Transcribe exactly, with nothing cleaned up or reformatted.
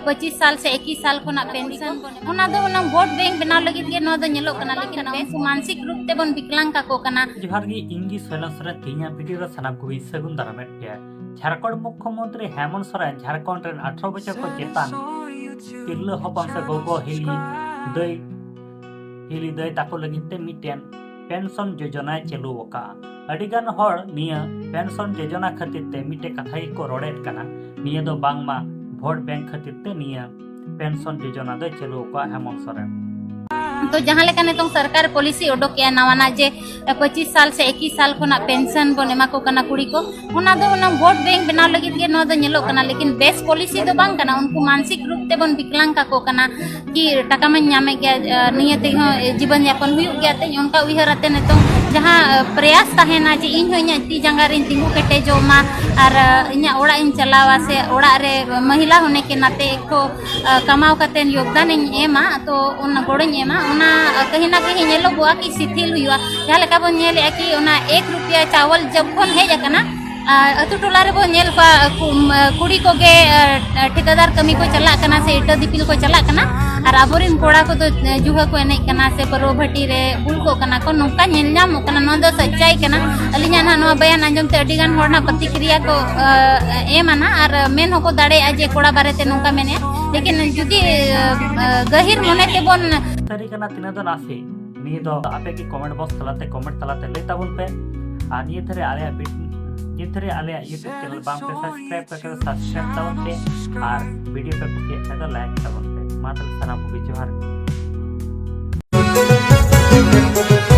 ᱯᱚᱸᱪᱤᱥ ᱥᱟᱞ ᱥᱮ ᱮᱠᱤᱥ ᱥᱟᱞ ᱠᱷᱚᱱᱟᱜ ᱯᱮᱱᱥᱚᱱ, ᱚᱱᱟ ᱫᱚ ᱚᱱᱟ ᱵᱷᱳᱴ ᱵᱮᱝᱠ ᱵᱮᱱᱟᱣ ᱞᱟᱹᱜᱤᱫ ᱜᱮ ᱱᱚᱣᱟ ᱫᱚ ᱧᱮᱞᱚᱜ ᱠᱟᱱᱟ, ᱞᱮᱠᱤᱱ ᱩᱱᱠᱩ ᱢᱟᱱᱥᱤᱠ ᱨᱩᱯ ᱛᱮᱵᱚᱱ ᱵᱤᱠᱞᱟᱝ ᱠᱟᱠᱚ ᱠᱟᱱᱟ᱾ ᱡᱚᱦᱟᱨ ᱜᱮ, ᱤᱧ ᱜᱮ ᱥᱚᱭᱞᱚᱱ ᱥᱚᱨᱮᱱ᱾ ᱛᱮᱦᱮᱧᱟᱜ ᱵᱷᱤᱰᱤᱭᱳ ᱨᱮ ᱥᱟᱱᱟᱢ ᱠᱚᱜᱮᱧ ᱥᱟᱹᱜᱩᱱ ᱫᱟᱨᱟᱢᱮᱫ ᱯᱮᱭᱟ᱾ ᱡᱷᱟᱲᱠᱷᱚᱸᱰ ᱢᱩᱠᱠᱷᱚᱢᱚᱱᱛᱨᱤ ᱦᱮᱢᱚᱱᱛ ᱥᱚᱨᱮᱱ ᱡᱷᱟᱲᱠᱷᱚᱸᱰ ᱨᱮᱱ ᱟᱴᱷᱨᱚ ᱵᱚᱪᱷᱚᱨ ᱠᱚ ᱪᱮᱛᱟᱱ ᱛᱤᱨᱞᱟᱹ ᱦᱚᱯᱚᱱ ᱥᱮ ᱜᱚᱜᱚ ᱦᱤᱞᱤ ᱫᱟᱹᱭ ᱦᱤᱞᱤ ᱫᱟᱹᱭ ᱛᱟᱠᱚ ᱞᱟᱹᱜᱤᱫ ᱛᱮ ᱢᱤᱫᱴᱮᱱ ᱯᱮᱱᱥᱚᱱ ᱡᱳᱡᱚᱱᱟᱭ ᱪᱟᱹᱞᱩ ᱟᱠᱟᱫᱼᱟ᱾ ᱟᱹᱰᱤᱜᱟᱱ ᱦᱚᱲ ᱱᱤᱭᱟᱹ ᱯᱮᱱᱥᱚᱱ ᱡᱳᱡᱚᱱᱟ ᱠᱷᱟᱹᱛᱤᱨ ᱛᱮ ᱢᱤᱫᱴᱮᱱ ᱠᱟᱛᱷᱟ ᱜᱮᱠᱚ ᱨᱚᱲᱮᱫ ᱠᱟᱱᱟ, ᱱᱤᱭᱟᱹ ᱫᱚ ᱵᱟᱝᱢᱟ ᱵᱷᱳᱴ ᱵᱮᱝᱠ ᱠᱷᱟᱹᱛᱤᱨ ᱛᱮ ᱱᱤᱭᱟᱹ ᱯᱮᱱᱥᱚᱱ ᱡᱳᱡᱚᱱᱟ ᱫᱚᱭ ᱪᱟᱹᱞᱩ ᱟᱠᱟᱫᱼᱟ ᱦᱮᱢᱚᱱᱛ ᱥᱚᱨᱮᱱ᱾ ᱛᱚ ᱡᱟᱦᱟᱸ ᱞᱮᱠᱟ ᱱᱤᱛᱚᱝ ᱥᱚᱨᱠᱟᱨ ᱯᱚᱞᱤᱥᱤ ᱚᱰᱚᱠ ᱠᱮᱜᱼᱟ ᱱᱟᱣᱟᱱᱟᱜ, ᱡᱮ ᱯᱚᱸᱪᱤᱥ ᱥᱟᱞ ᱥᱮ ᱮᱠᱤᱥ ᱥᱟᱞ ᱠᱷᱚᱱᱟᱜ ᱯᱮᱱᱥᱚᱱ ᱵᱚᱱ ᱮᱢᱟ ᱠᱚ ᱠᱟᱱᱟ ᱠᱩᱲᱤ ᱠᱚ, ᱚᱱᱟ ᱫᱚ ᱚᱱᱟ ᱵᱷᱳᱴ ᱵᱮᱝᱠ ᱵᱮᱱᱟᱣ ᱞᱟᱹᱜᱤᱫ ᱜᱮ ᱱᱚᱣᱟ ᱫᱚ ᱧᱮᱞᱚᱜ ᱠᱟᱱᱟ, ᱞᱮᱠᱤᱱ ᱵᱮᱥ ᱯᱚᱞᱤᱥᱤ ᱫᱚ ᱵᱟᱝ ᱠᱟᱱᱟ᱾ ᱩᱱᱠᱩ ᱢᱟᱱᱥᱤᱠ ᱨᱩᱯ ᱛᱮᱵᱚᱱ ᱵᱤᱠᱞᱟᱝ ᱠᱟᱠᱚ ᱠᱟᱱᱟ ᱠᱤ ᱴᱟᱠᱟ ᱢᱟᱧ ᱧᱟᱢᱮᱫ ᱜᱮᱭᱟ, ᱱᱤᱭᱟᱹ ᱛᱮᱦᱚᱸ ᱡᱤᱵᱚᱱ ᱭᱟᱯᱚᱱ ᱦᱩᱭᱩᱜ ᱜᱮᱭᱟ ᱛᱤᱧ, ᱚᱱᱠᱟ ᱩᱭᱦᱟᱹᱨ ᱟᱛᱮ ᱱᱤᱛᱚᱝ ᱡᱟᱦᱟᱸ ᱯᱨᱚᱭᱟᱥ ᱛᱟᱦᱮᱱᱟ ᱡᱮ ᱤᱧ ᱦᱚᱸ ᱤᱧᱟᱹᱜ ᱛᱤ ᱡᱟᱸᱜᱟ ᱨᱤᱧ ᱛᱤᱸᱜᱩ ᱠᱮᱴᱮᱡᱚᱜ ᱢᱟ ᱟᱨ ᱤᱧᱟᱹᱜ ᱚᱲᱟᱜ ᱤᱧ ᱪᱟᱞᱟᱣᱟ ᱥᱮ ᱚᱲᱟᱜ ᱨᱮ ᱢᱚᱦᱤᱞᱟ ᱦᱚᱱᱮ ᱠᱮ ᱱᱟᱛᱮ ᱮᱠᱴᱩ ᱠᱟᱢᱟᱣ ᱠᱟᱛᱮ ᱭᱳᱜᱽᱫᱟᱱ ᱤᱧ ᱮᱢᱟ, ᱛᱚ ᱚᱱᱟ ᱜᱚᱲᱚᱧ ᱮᱢᱟ, ᱚᱱᱟ ᱠᱟᱹᱦᱤ ᱱᱟ ᱠᱟᱹᱦᱤ ᱧᱮᱞᱚᱜᱚᱜᱼᱟ ᱠᱤ ᱥᱤᱛᱷᱤᱞ ᱦᱩᱭᱩᱜᱼᱟ᱾ ᱡᱟᱦᱟᱸ ᱞᱮᱠᱟ ᱵᱚᱱ ᱧᱮᱞᱮᱜᱼᱟ ᱠᱤ ᱚᱱᱟ ᱮᱠ ᱨᱩᱯᱤᱭᱟ ᱪᱟᱣᱞ ᱡᱚᱠᱷᱚᱱ ᱦᱮᱡ ᱟᱠᱟᱱᱟ, ᱟᱨ ᱟᱹᱛᱩ ᱴᱚᱞᱟ ᱨᱮᱵᱚᱱ ᱧᱮᱞ ᱠᱚᱣᱟ, ᱠᱩ-, ᱠᱩᱲᱤ ᱠᱚᱜᱮ ᱴᱷᱤᱠᱟᱹᱫᱟᱨ ᱠᱟᱹᱢᱤ ᱠᱚ ᱪᱟᱞᱟᱜ ᱠᱟᱱᱟ ᱥᱮ ᱤᱴᱟᱹ ᱫᱤᱯᱤᱞ ᱠᱚ ᱪᱟᱞᱟᱜ ᱠᱟᱱᱟ, ᱟᱨ ᱟᱵᱚᱨᱮᱱ ᱠᱚᱲᱟ ᱠᱚᱫᱚ ᱡᱩᱦᱟᱹ ᱠᱚ ᱮᱱᱮᱡ ᱠᱟᱱᱟ ᱥᱮ ᱯᱟᱹᱨᱣᱟᱹ ᱵᱷᱟᱹᱴᱤ ᱨᱮ ᱵᱩᱞ ᱠᱚᱜ ᱠᱟᱱᱟ ᱠᱚ, ᱱᱚᱝᱠᱟ ᱧᱮᱞ ᱧᱟᱢᱚᱜ ᱠᱟᱱᱟ᱾ ᱱᱚᱣᱟ ᱫᱚ ᱥᱟᱪᱟᱭ ᱠᱟᱱᱟ᱾ ᱟᱹᱞᱤᱧᱟᱜ ᱱᱟᱦᱟᱜ ᱱᱚᱣᱟ ᱵᱚᱭᱟᱱ ᱟᱸᱡᱚᱢ ᱛᱮ ᱟᱹᱰᱤ ᱜᱟᱱ ᱦᱚᱲ ᱱᱟᱦᱟᱜ ᱯᱨᱚᱛᱤᱠᱨᱤᱭᱟ ᱠᱚ ᱮᱢᱟ ᱱᱟᱦᱟᱜ, ᱟᱨ ᱢᱮᱱ ᱦᱚᱸᱠᱚ ᱫᱟᱲᱮᱭᱟᱜᱼᱟ ᱡᱮ ᱠᱚᱲᱟ ᱵᱟᱨᱮᱛᱮ ᱱᱚᱝᱠᱟ ᱢᱮᱱᱮᱜᱼᱟ, ᱞᱮᱠᱤᱱ ᱡᱩᱫᱤ ᱜᱟᱹᱦᱤᱨ ᱢᱚᱱᱮ ᱛᱮᱵᱚᱱ ᱥᱟᱹᱨᱤ ᱠᱟᱱᱟ ᱛᱤᱱᱟᱹᱜ ᱫᱚ ᱱᱟᱥᱮ, ᱱᱤᱭᱟᱹ ᱫᱚ ᱟᱯᱮ ᱜᱮ ᱠᱚᱢᱮᱱᱴ ᱵᱚᱠᱥ ᱛᱟᱞᱟᱛᱮ ᱠᱚᱢᱮᱱᱴ ᱛᱟᱞᱟᱛᱮ ᱞᱟᱹᱭ ᱛᱟᱵᱚᱱ ᱯᱮ᱾ ᱟᱨ ᱱᱤᱭᱟᱹ ᱫᱷᱟᱨᱮ ᱟᱞᱮᱭᱟᱜ ᱵᱷᱤᱰ-, ᱱᱤᱭᱟᱹ ᱫᱷᱟᱨᱮ ᱟᱞᱮᱭᱟᱜ YouTube ᱪᱮᱱᱮᱞ ᱵᱟᱝ ᱯᱮ ᱥᱟᱵᱥᱠᱨᱟᱭᱵ ᱠᱟᱜ ᱠᱷᱟᱱ ᱥᱟᱵᱥᱠᱨᱟᱭᱵ ᱛᱟᱵᱚᱱ ᱯᱮ, ᱟᱨ ᱵᱷᱤᱰᱤᱭᱳ ᱯᱮ ᱠᱩᱥᱤᱭᱟᱜ ᱠᱷᱟᱱ ᱫᱚ ᱞᱟᱭᱤᱠ ᱛᱟᱵᱚᱱ ᱯᱮ᱾ ᱢᱟ ᱛᱟᱦᱞᱮ ᱥᱟᱱᱟᱢ ᱠᱚᱜᱮ ᱡᱚᱦᱟᱨ ᱜᱮ᱾